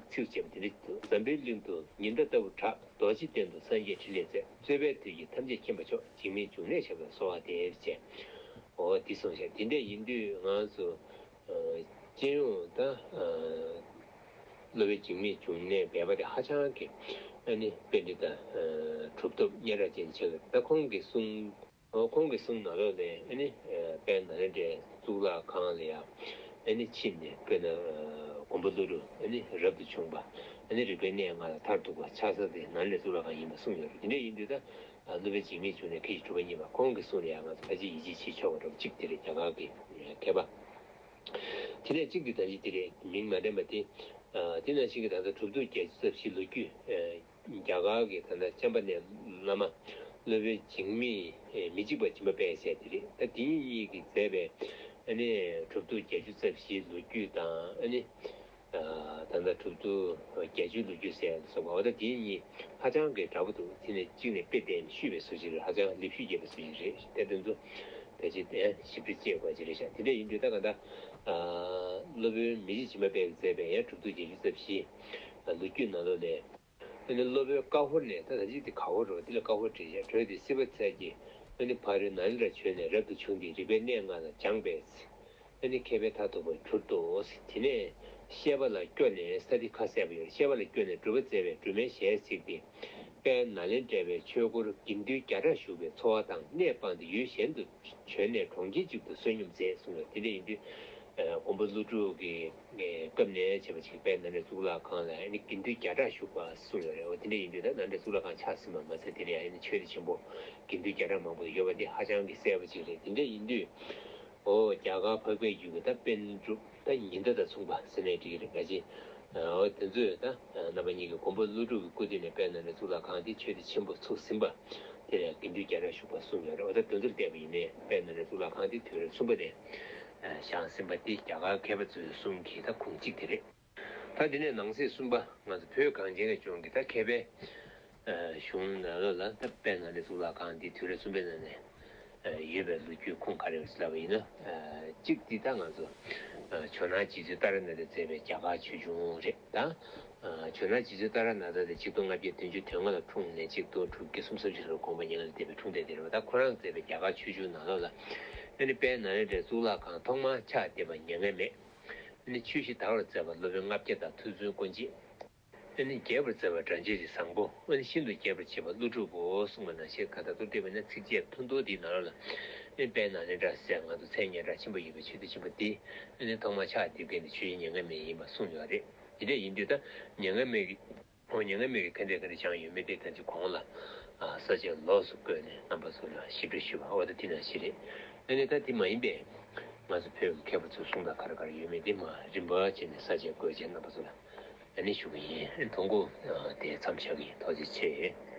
ཚིག་བཅད་པ་དེ་འདྲ་འདུག་འཛམ་བུའི་གླིང་དུ་ཉི་ཟླ་ལྟ་བུར་གྲགས། རྡོ་རྗེ་གདན་དུ་སངས་རྒྱས་ཕྲིན་ལས་མཛད། རྩོད་པའི་དུས་ཀྱིས་ཐམས་ཅད་མཁྱེན་པར་ཤོག་འཇིགས་མེད་འབྱུང་གནས་ཞབས་ལ་གསོལ་བ་འདེབས་བྱས། འོ་འདི་གསུངས་ཤག་དེ་འདྲ་ཡིན་དུས་ང་ཚོ་སྤྱི་ཡོངས་ད་སློབ་དཔོན་འཇིགས་མེད་འབྱུང་གནས་སྦས་པ་དེ་ཧ་ཅང་གི་ཨ་ནི་པཎྜི་ཏ་གྲུབ་ཐོབ་སྙན་གྲགས་ཅན་ཆགས་ཀྱི་འདུག་ད་ཁོང་གིས་གསུངས། ཁོང་གིས་གསུངས་ནང་ལོགས་ནས་ཨ་ནི་དཔལ་ནཱ་ལེནྡྲའི་གཙུག་ལག་ཁང་ལ་ཡང་ཨ་ནི་ཕྱིན་ནས་དཔེར་ན་མགོན་པོ་ཀླུ་སྒྲུབ་ཨ་ནི་རབ་ཏུ་བྱུང་བ། ཨ་ནི་རིག་པའི་གནས་ལྔ་ལ་མཐར་ཐུག་པ་ཆགས་ས་དེ་ནཱ་ལེནྡྲའི་གཙུག་ལག་ཁང་ཡིན་པ་གསུངས་ཡོད་རེད། དེ་འདྲ་ཡིན་དུས་ད་སློབ་དཔོན་འཇིགས་མེད་འབྱུང་གནས་མཁས་ཀྱི་གྲུབ་པ་བརྙེས་པ་ཁོང་གིས་གསུངས་ལ་ཡང་ང་ཚོ་ཕལ་ཆེར་ཡིད་ཆེས་བྱེད་ཆོག་པ་འདྲ་བོ་གཅིག་དེ་རེད། རྒྱ་གར་གྱི་མཁས་པ། དེ་ནས་གཅིག་དེ་ད་གཅིག་དེ་རེད། མིང་མ་འདྲེན་པ་དེ། དེ་ནང་བཞིན་གྱི་ད་ལྟ་གྲུབ་ཐོབ་བརྒྱད་ཅུ་རྩ་བཞིའི་ལོ་རྒྱུས། རྒྱ་གར་གྱི་ད་ལྟ་ཅམ་པ་ནའི་བླ་མ་སློབ་དཔོན་འཇིགས་མེད་མི་འཇིགས་པ་སྦྱིན་པ་དཔལ་ཟེར་དེ་རེད། ད་དེ་གཉིས་ཀྱིས་མཛད་པའི་ཨ་ནི་གྲུབ་ཐོབ་བརྒྱད་ཅུ་རྩ་བཞིའི་ལོ་རྒྱུས་དང་ཨ་ནི། ད་ལྟ་གྲུབ་ཐོབ་བརྒྱད་ཅུའི་ལོ་རྒྱུས་ཟེར་ཡ་ལ་སོགས་པ་འོ་ད་དེ་གཉིས་ཧ་ཅང་གི་འདྲ་པོ་འདུག་དེ་ནས་གཅིག་ནས་དཔེ་བལྟས་ནས་ཤུས་པའི་བཟོ་ཞིག་རེད། ཧ་ཅང་ལེགས་ཤོས་རྒྱས་པའི་བཟོ་ཞིག་རེད། དེ་དོན་ཚོ་ཕལ་ཆེར་ཞིབ་ཕྲ་དཔྱད་དགོས་ཀྱི་རེད་ཤག་དེ་འདྲ་ཡིན་དུས་ད་ག་ད་སློབ་དཔོན་མི་འཇིགས་སྦྱིན་པ་དཔལ་གྱིས་མཛད་པའི་ཡང་གྲུབ་ཐོབ་བརྒྱད་ཅུ་རྩ་བཞི་ལོ་རྒྱུས་ནང་ལོགས་ནས། ཨ་ནི་སློབ་དཔོན་ཀ་ཧོར་ནས་ད་ད་ཅིག་དེ་ག་ཧོར་རོ་དེ་ལ་ཀ་ཧོར་བྲིས་ཤག་གྲོལ་ཏེ་སྲིད་པ་ཚལ་གྱི་ཨ་ནི་ཕ་རོལ་ནཱ་ལེནྡྲར་བྱོན་ནས་རབ་ཏུ་བྱུང་སྟེ་རིག་པའི་གནས་ལྔ་ལ་སྦྱངས་པས། ཨ་ནི་མཁས་པའི་མཐར་ཐུག་པར་གྱུར་ཏོ། དེ་ནས་བཤད་པ་ལ་སྐྱོ་ནས་ས་འདི་ཁ་གསལ་པོ་ཡོད། བཤད་པ་ལ་སྐྱོ་ནས་སྒྲུབ་པ་མཛད་པས་སྒྲོལ་མའི་ཞལ་གཟིགས་ཏེ། དཔལ་ནཱ་ལེནྡྲ་བའི་ཆོས་སྒོར་དགེ་འདུན་བརྒྱ་ཕྲག་བཞུགས་པའི་འཚོ་བ་དང་གནས་སྤངས་ཏེ་ཡུལ་གཞན་དུ་བྱོན་ནས་གྲོང་ཁྱེར་གཅིག་ཏུ་བསོད་སྙོམས་མཛད་གསུངས་ཡོད། དེ་འདྲ་ཡིན་དུས། མགོན་པོ་ཀླུ་སྒྲུབ་ཀྱི་སྐབས་ནས་བྱས་པ་ཅིག་དཔལ་ནཱ་ལེནྡྲའི་གཙུག་ལག་ཁང་ལ་ཨ་ནི་དགེ་འདུན་བརྒྱ་ཕྲག་བཞུགས་པ་གསུངས་ཡོད་རེད། འོ་དེ་འདྲ་ཡིན་དུས་ད་ནཱ་ལེནྡྲའི་གཙུག་ལག་ཁང་ཆགས་ཟིན་པ་མ་ཟད་དེ་ལ་ཡང་ཨ་ནི་ཆོས་སྡེ་ཆེན་པོ་དགེ་འདུན་བརྒྱ་ཕྲག་མང་པོ་ཡོད་པ་འདི་ཧ་ཅང་གི་གསལ་པོ་ཅིག་རེད། དེ་འདྲ་ཡིན་དུས། ཨོ་རྒྱ་གར་འཕགས་པའི་ཡུལ་གྱི་ད་པཎ་གྲུབ་ད་ཉི་ཟླ་དང་མཚུངས་པ་ཟེར་ནས་འགྲིག་གི་རེད། ག་ཅི། ཨོ་དེ་ཚོས་ད་རྣམ་པ་གཉིས་ཀྱི་མགོན་པོ་ཀླུ་སྒྲུབ་ཀྱི་སྐུ་དུས་ནས་དཔལ་ནཱ་ལེནྡྲའི་གཙུག་ལག་ཁང་འདི་ཆོས་སྡེ་ཆེན་པོ་ཚུགས་ཟིན་པ། དེ་ལ་དགེ་འདུན་བརྒྱ་ཕྲག་བཞུགས་པ་གསུངས་ཡོད་རེད། འོ་ད་དེ་ཚོར་བལྟས་པ་ཡིན་ནའི་དཔལ་ནཱ་ལེནྡྲའི་གཙུག་ལག་ཁང་འདི་དུས་རབས་གསུམ་པ་ནས་བཞེངས་ཟིན་པ་འདི་རྒྱ་གར་མཁས་པ་ཚོའི་གསུང་གི་ད་ཁུངས་གཅིག་དེ་རེད། ད་དེ་ནས་ནང་གསེས་གསུམ་པ་ང་ཚོ་བོད་གངས་ཅན་གྱི་ལྗོངས་ཀྱི་ད་མཁས་པའི་གཞུང་ནང་ལོགས་ལ་ད་དཔལ་ནཱ་ལེནྡྲའི་གཙུག་ལག་ཁང་འདི་དུས་རབས་གསུམ་པའི་ནང་ནས་ཡོད་པའི་ལོ་རྒྱུས་ཁུངས་ག་རེ་རེད་ལབ་པ་ཡིན་ན། གཅིག་འདི་ད་ང་ཚོ་ཇོ་ནང་རྗེ་བཙུན་ཏཱ་ར་ནཱ་ཐས་མཛད་པའི་རྒྱ་གར་ཆོས་འབྱུང་རེད་ད། ཇོ་ནང་རྗེ་བཙུན་ཏཱ་ར་ནཱ་ཐ་དེ་ཆིག་སྟོང་ལྔ་བརྒྱ་བདུན་ཅུ་དོན་ལྔ་ལ་འཁྲུངས་ནས་ཆིག་སྟོང་དྲུག་བརྒྱ་སུམ་ཅུ་སོ་གཅིག་ལོར་དགོངས་པ་མྱ་ངན་ལས་འདས་པའི་འཁྲུངས་འདས་དེ་རེད་པ། ད་ཁོ་རང་མཛད་པའི་རྒྱ་གར་ཆོས་འབྱུང་ནང་ལོགས་ལ་ཨ་ནི་དཔལ་ནཱ་ལེནྡྲའི་གཙུག་ལག་ཁང་ཐོག་མར་ཕྱག་བཏེགས་པ་མྱ་ངན་མེད། ཨ་ནི་ཆོས་བཞི་དར་བར་མཛད་པ་སློབ་དཔོན་ལྔ་བརྒྱ་དང་མཐུ་རྫུན་དཀོན་བརྗིད། ཨ་ནི་རྒྱས་པར་མཛད་པ་སྒྲ་འཇལ་གྱི་བཟང་པོ། ཨ་ནི་ཤིན་ཏུ་རྒྱས་པར་བྱེད་པ་ཀླུ་སྒྲུབ་བོ་གསུངས་པ་ནང་བཞིན་ག་ད་ཐུགས་བསྟན་པ་ན་ཚིགས་བཅད་ཐུང་ཐུང་འདིའི་ནང་ལ་ཨ་ནི་དཔལ་ནཱ་ལེནྡྲ་ཟེར་ང་ཚོ་མཚན་སྙན་གྲགས་ཆེན་པོ་ཡོད་པའི་ཆོས་སྡེ་ཆེན་པོ་འདི་ཨ་ནི་ཐོག་མར་ཕྱག་བཏེགས་མཁན་དེ་ཆོས་རྗེ་མྱ་ངན་མེད་ཡིན་པ་གསུངས་ཡོད་རེད། དེ་འདྲ་ཡིན་དུས་ད་མྱ་ངན་མེད་ཀྱི་ཨོ་མྱ་ངན་མེད་ཀྱིས་ག་འདྲས་ག་འདྲས་བཞེངས་ཡོད་མེད་དེ་ད་ཅི་གོང་ལ་ཨ་ས་བཅད་ལོགས་སུ་བཀོད་ནས་རྣམ་པ་ཚོ་ལ་ཞིབ་ཕྲ་ཞུས་པ་འོ་ད་དེ་ནང་བཞིན་རེད། ཨ་ནི་ད་དེ་མ་ཡིན་པའི་ང་ཚོ་བོད་ཀྱི་མཁས་པ་ཚོའི་གསུང་དང་ག་རེ་ག་རེ་ཡོད་མེད་དེ་མར་རིམ་པ་བྱས་ནས་ས་བཅད་བཀོད་བྱས་རྣམ་པ་ཚོ་ལ་ཨ་ནི་ཞུ་གི་ཡིན། ཨ་ནི་ཐུང་ངུ་ཨ་དེ་མཚམས་བཞག་གི་ཡིན། ཐུགས་རྗེ་ཆེ།